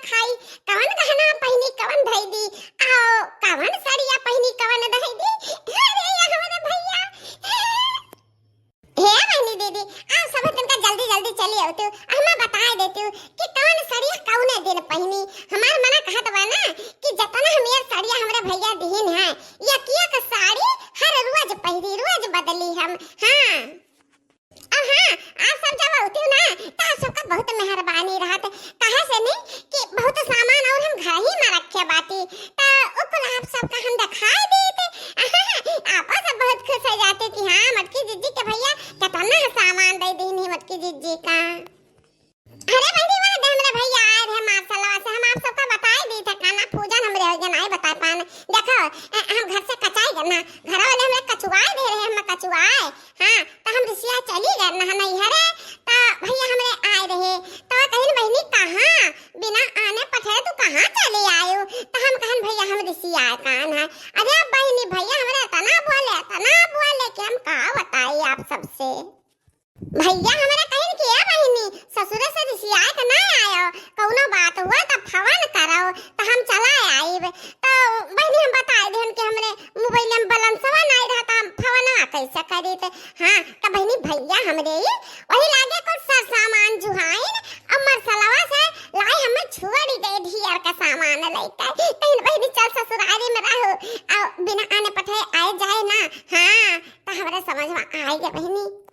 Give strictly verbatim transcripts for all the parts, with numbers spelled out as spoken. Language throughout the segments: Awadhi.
हाय, कवन गहना पहिनी, कवन धई दी, आओ, कवन सड़िया पहिनी, कवन धई दी। अरे, ये हमरे भैया। हे बहिनी दीदी, आप सब तनका जल्दी जल्दी चली आवतू, हमें बताए देतू कि कवन सड़िया कौने दिन पहिनी। हमार मना कहत बा ना कि जतना हम ये सड़िया हमरे भैया दिहिन है, यकिया के साड़ी हर रोज पहिरी, रोज बदली हम। हाँ। अब हाँ, आप सब जब होती हो ना, तो आप सबका बहुत मेहरबानी रहत। काहे से नहीं कि बहुत सामान और हम घर ही में रखे बाटी, तो उ कुल आप सबका हम दिखाई देते। आप सब बहुत खुश हो जाते कि हाँ, मटकी जिज्जी के भैया कितना सामान दे दीन ही मटकी जिज्जी का। अरे बहिनी, वहाँ दे हमरे भैया आए रहे मार्शलवा से, हम आप सबका बताए दी थे, खाना पूजन हमरे हो गया, नहीं बता पान। देखो, अ, हम घर से कचाई गए ना, घर वाले हमरे कचुआए दे रहे, हम कचुआए। हाँ, तो हम रिसिया चली गए ना नैहरे, तो भैया हमरे आए रहे, तो कहिन, "बहिनी, कहाँ बिना आने पठे तू कहाँ चली आयो?" तो हम कहन, "भैया, हम रिसिया कान है।" अरे बहिनी, भैया हमरे इतना बोले, इतना बोले कि हम का बताई आप सबसे। भैया हमरा कहिन कि ए बहिनी, ससुरे से रिसियाए के ना आयो, कौनो बात हुआ त फोन करो, त हम चला आइब। त बहिनी हम बताए देहन कि हमरे मोबाइल में बैलेंसवा नाई रहा, त हम फोनवा कैसे करी? त हाँ, त बहिनी भैया हमरे ही वही लागे कुल सर सामान जुहाइन, अमर सलवा से लाई हमें छोड़ी दे ढियर का सामान लेके। कहिन बहिनी चल ससुरारी में रहो, आ बिना आने पठे आए जाए ना। हाँ, त हमरे समझ में आए गे बहिनी।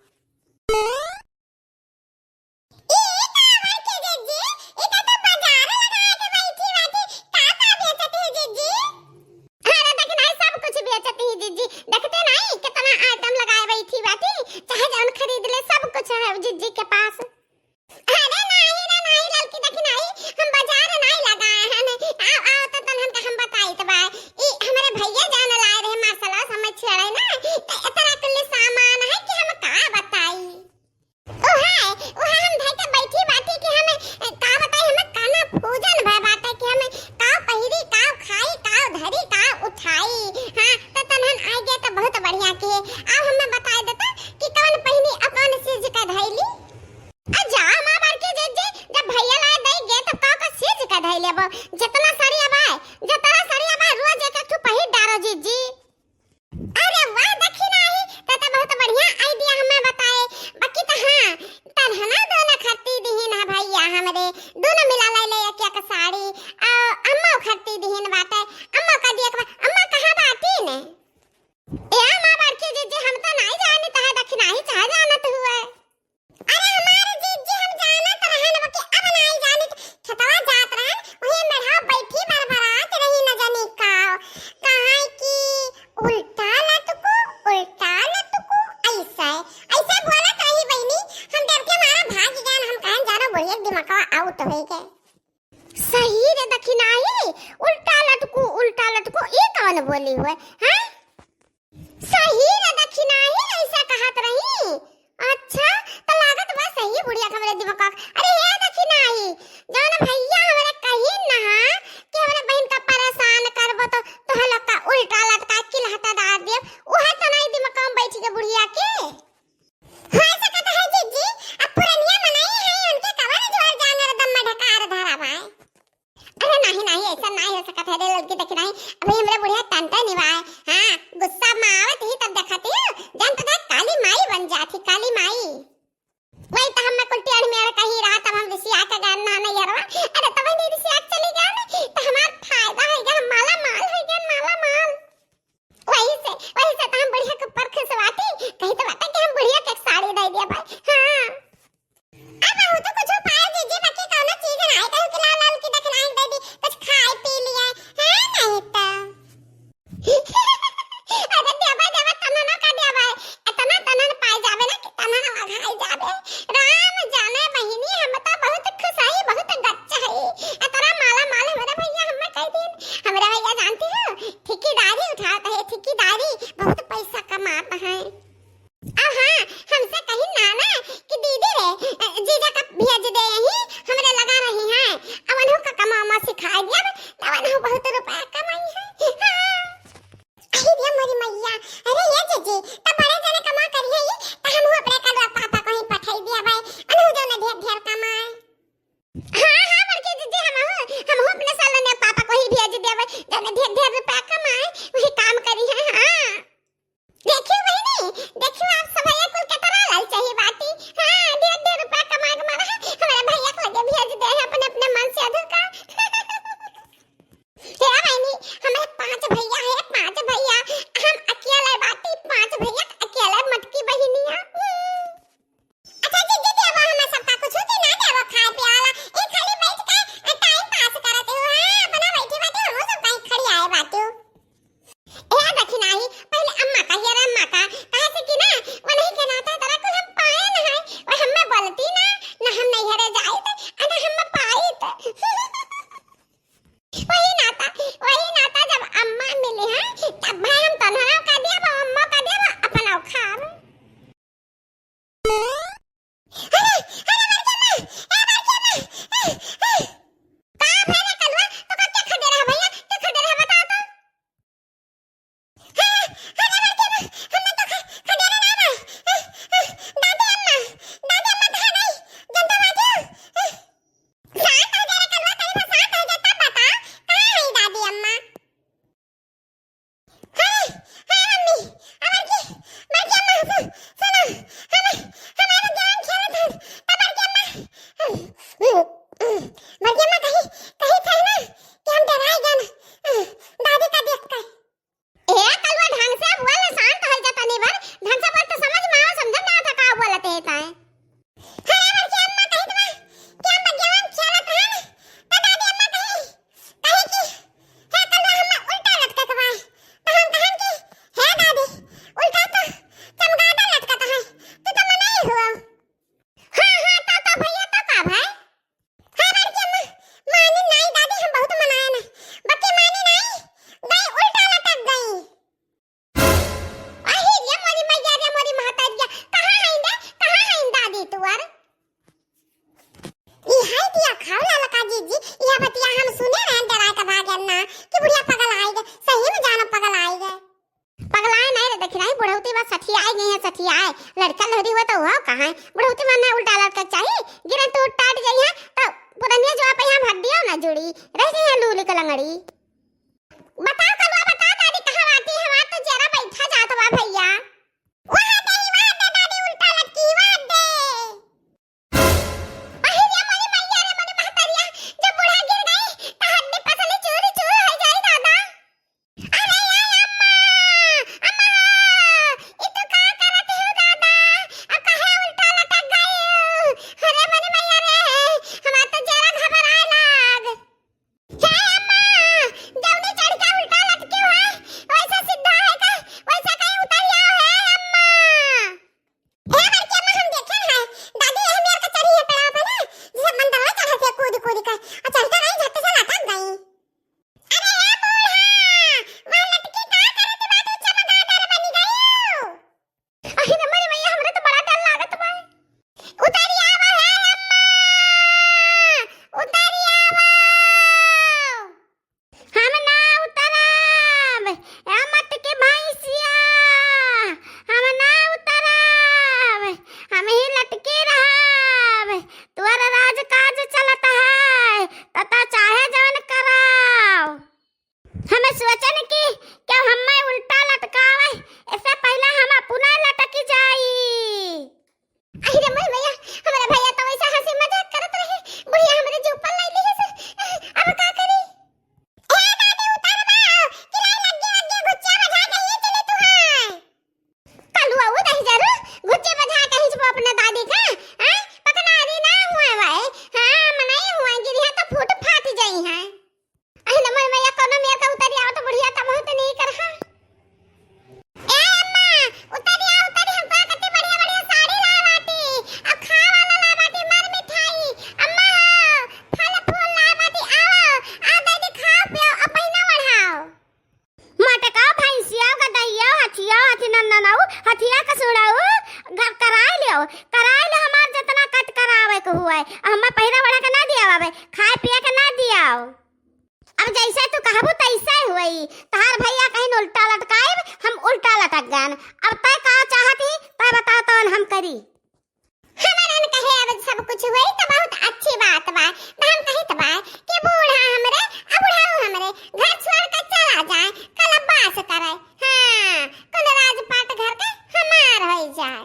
ई का बात है जीजी? ई का तो बाजार लगाए के बैठी बाटी। का का बेचत है जीजी? अरे देखी नाई, सब कुछ बेचत है जीजी। देखते नाई कितना आइटम लगाए बैठी बाटी। चाहे जौन खरीद ले, सब कुछ है जीजी के पास। अरे नाई रे नाई ललकी, देखी नाई, हम बाजार नाई लगाए हैं। आओ आओ तो तनहन का हम बताई तो बा। ई हमारे भैया जान लाए रहे मार्शल आर्ट, हमें छेड़े ना। तो इतना कुल सामान है कि हम का बताई। ओहे, ओहे हम धइ के बैठी बाटी कि हम, ए, का बताई, हमें काना फूजन भय बाटे कि हम का पहिरी, का खाई, का धरी, का उठाई। हाँ, त तनहन आइ गे त बहुत बढ़िया किहे। अब हमें बताइ देता कि कौन पहिनी अ कौन चीज का धइली। अ जा माँ बड़की जीजी, जब भैया लाए दइ गे त का का चीज का धइ लेबो। जितना सड़िया बाय, जितना सड़िया बाय, रोज एक एक ठो पहिर डारो जीजी। अरे वाह दखिनाही, त त बहुत बढ़िया idea हमें बताए। बाकी त हाँ, तनहना दोनों खरीदी दिहिन है भैया हमरे, दोनों मिला ले ले एक एक साड़ी। आ, अम्मा खरीदी दिहिन बाटे, अम्मा का दिया के बा-, अम्मा कहाँ बाटी ने? ए अम्मा बड़की जीजी, हम तो नाई जानी त है दखिनाही चाहे जानत हुए। अरे हमारे जीजी हम जानत रहन, बाकी अब नाई जानी। खेतवा जात रहन, वही मेढ़ा बैठी बरबरात रही न जानी का। कहाँ कि उल्टा लटकू, उल्टा लटकू, ऐसे, ऐसे बोलत रही बहिनी। हम डर के मारा भाग गए, हम कहन जानो बुढ़िया दिमागवा out होइ गए। सही रे दखिनाही, उल्टा लटकू, उल्टा लटकू, ई कौन बोली हुए, हैं? सही रे दखिनाही, ऐसा कहत रही। अच्छा, त लागत बा सही बुढ़िया के हमरे दिमाग का। अरे हे दखिनाही, जौन भैया हमरे कहिन ना कि हमरे बहिन का परेशान करबो तो तोहे लोग का उल्टा लटका किलहटा डार देब, उहे त नाई दिमाग में बैठ के बुढ़िया के। हो सकत है जीजी, अब पुरनिया मनई है, उनके कवन जोर जांगर दम में ढकार धरा बाय। अरे नाही, नाही, ऐसा नाही हो सकत है रे लड़की दखिनाही। अभी हमरे बुढ़िया टंटे निभाए। हाँ, गुस्सा में आवत ही तब देखती हूँ, जन तो देख काली माई बन जाती, काली माई। वही तो हम कुल टेढ़ मेढ़ कही रहा, तब हम रिसिया के गए ना नैहरवा। अरे तब हम रिसिया के चली गए ना, तो हमार फायदा हो गया, माला माल हो गया, माला माल। वही से, वही से तो हम बुढ़िया के ऊपर खुश बाटी, कही तो बाटे कि हम बुढ़िया के एक साड़ी दे दिया भाई। हाँ। अब बहुत कुछ पाए जीजी, बाकी कौनो चीज नाई कहू कि लाल लाल की दखिनाही दे दी, कुछ खाए पी लिए, है नहीं तो। अरे देवा, देवा, तनना का देवा, इतना तनन पाए जावे ना कि तनन अघाई जावे। राम जाने बहिनी, हम तो बहुत खुश हई, बहुत गच्च हई। ढेर ढेर रुपया कमाए, वही काम करी है। हाँ, देखियो बहिनी, देखियो आप सब भैया कुल केतना ललचाही बाटी। हाँ, ढेर ढेर रुपया कमाए के मारा है, हमारे भैया के लगे भेज दे हैं अपने अपने मन से अधू का। हे बहिनी, हमें पांच भैया है, पांच भैया, हम अकेले बाटी, पांच भैया अकेले मटकी बहिनिया। हम्म। अच्छा जीजी, देबो हमें सबका कुछ कि ना देबो खाए पिए वाला? ई खाली बैठ के टाइम पास करत हो, हाँ, अपना बैठी बैठी हमहू सब कहीं खड़ी आए बाटू। ए दखिनाही, पहले अम्मा का, यार अम्मा का, काहे से कि ना, वो नहीं के नाता तरह कुछ हम पाए ना है, वो हमें बोलती ना, ना हम नैहरे जाइत, आ ना हम पाइत। वही नाता, वही नाता जब अम्मा मिली है, तब भाई हम तनहरा का दिया, वो अम्मा का दिया, वो अपना खाब। अरे, अरे, बड़की अम्मा, ए, बड़की अम्मा, ए, ए। का भइल रे कलुआ? तू का, का खदे रहा भैया? का खदे रहा, बताओ तो। हाँ, अरे, बड़की अम्मा, हमने तो ख-, खदे रहा ना, ना। ए, ए, दादी अम्मा, दादी अम्मा कहाँ गई? जनता बाजू। ए, शांत हो जा रे कलुआ, तनी सा शांत हो जा, तब बता, कहाँ है दादी अम्मा? हाँ, हाँ मम्मी, अब बड़की, बड़की अम्मा, सु-, सुनो, हम, हमारे ज्ञान खेलत हन, तब बड़की अम्मा, बड़की अम्मा कही, कही थे ना कि हम डराए गन, दादी का देख के। ए, कलुआ ढंग से बोल, शांत हो जा तनी भर, ढंग से बोल तो समझ में आवा, समझ में आवत का बोलत है ताए। अरे बड़की अम्मा कहित बा कि हम बगिया में खेलत हन, त दादी अम्मा कही, कही कि, "हे कलुआ, हमें उल्टा लटके के बा।" त हम कहन कि, "हे दादी, उल्टा तो चमगादड़ लटकत है, तू तो मनई हुआ।" हाँ, हाँ, तो, तो भैया, तो का भाई? हाँ बड़की अम्मा, मानी नाई दादी, हम बहुत मनाए ना, बाकी मानी नाई, गई उल्टा लटक गई। अही रे मोरी मैया रे मोरी महतरिया, कहाँ हईन रे, कहाँ हईन दादी तुअर? ई है दिया खाओ ललका जीजी, यह बतिया हम सुने रहन डराए के भागन ना, कि बुढ़िया पगल आइ गए, सही में जानो पगल आइ गए। पगलाए नहीं रे, देखी नहीं बुढ़ौती बा, सठियाए गई है, सठियाए, लड़का लहरी हुआ तो हुआ कहाँ है, बुढ़ौती में ना उल्टा लटके चाही, गिरन तो टाट गई है, तो पुरनिया जो आप यहाँ हड्डियों ना जुड़ी, रह गई है लूली के लंगड़ी। बताओ कलुआ, बताओ दादी, कहाँ बाटी? हमार तो जरा बैठा जात बा भैया। वहाँ दे, वहाँ दे दादी, उल्टा लटकी, वहाँ दे। अहि रे मोरी मैया रे मोरी महतरिया, जब बूढ़ा गिर गई, त हड्डी पसली चूर चूर हो जाई दादा। अरे यार अम्मा, अम्मा, ई तू का करत हो दादा? अब काहे उल्टा लटक गई? अरे मोरी मैया रे, हमार तो जरा घबराए लाग। हे अम्मा, जौने चढ़ के उल्टा लटकी है, वैसे सीधा है का, वैसे कहीं उतर जाओ, हे अम्मा। हे बड़की अम्मा, हम देखे हैं, दादी यह मेर के चढ़ी है पेड़ा पे ना, जैसे मंदिर में चढ़त है कूद कूद के, और चढ़ के नहीं झट से लटक गई। अरे ए बूढ़ा, वह लटकी का करत बा, तू चमगादड़ बनी गई हो। अहि रे मोरी मैया, हमरे तो बड़ा डर लागत बा। उतरि आवा हे अम्मा, उतरि आवा। हम ना उतरब, ए मटकी भैंसिया, हम ना उतरब, हम ही लटकी रहब। तोर राज काज चलत है, त, त चाहे जवन कराओ। हम सोचन कि केहू हम्मे उल्टा लटकावे, इससे पहले हम अपना लटक जाई। अहि रे मोर भैया, हमरे भैया तो वैसा हंसी मजाक करत रहे, बुढ़िया हमरे जो ऊपर लाई ली है से, अब का करी? ए दादी, उतर बा, किलाई लग गया, लग गया, घुच्चा बजा के ये चली तू है। कलुआ वो दही जरूर, घुच्चे बजा के हिंचबो अपने दादी का, हैं? पकनारी ना हुए भाई, हाँ, मनई हुए, गिरिया तो फूट फाट जाई हैं। अहि नमन मैया, कोनो मेर का उतरी आओ तो बुढ़िया तब बहुत नहीं कर, हाँ। ए अम्मा, उतरी आओ, उतरी, हम तोरा कत्ती बढ़िया बढ़िया साड़ी लाए बाटी, अब खाए वाला लाए बाटी, मर मिठाई, अम्मा हो, फल फूल लाए बाटी, आओ, आ दादी खाओ पियो, अब पहिना बढ़ाओ। मटका, भैंसिया, गदैया, हथिया, हथी नंदनऊ, हथिया कसुड़ऊ, घर कराए लियो, कराए लियो, हमार जितना कट करावे के हुए, हमें पहिरा ओढ़ा के ना दिया बाबे, खाए पिए के ना दियाओ। अब जैसे तू कहबू तैसे हुई, तहार भैया कहीं उल्टा लटकाइब, हम उल्टा लटक गन। अब तय का चाहत ही, तय बता तवन हम करी। हमरन कहे अब सब कुछ हुई त बहुत अच्छी बात बा। त हम कहित बा कि बूढ़ा हमरे, आ बुढ़ऊ हमरे, घर छोड़ के चल अरे हाँ, कुल राजपाट घर के हमार होइ जाए।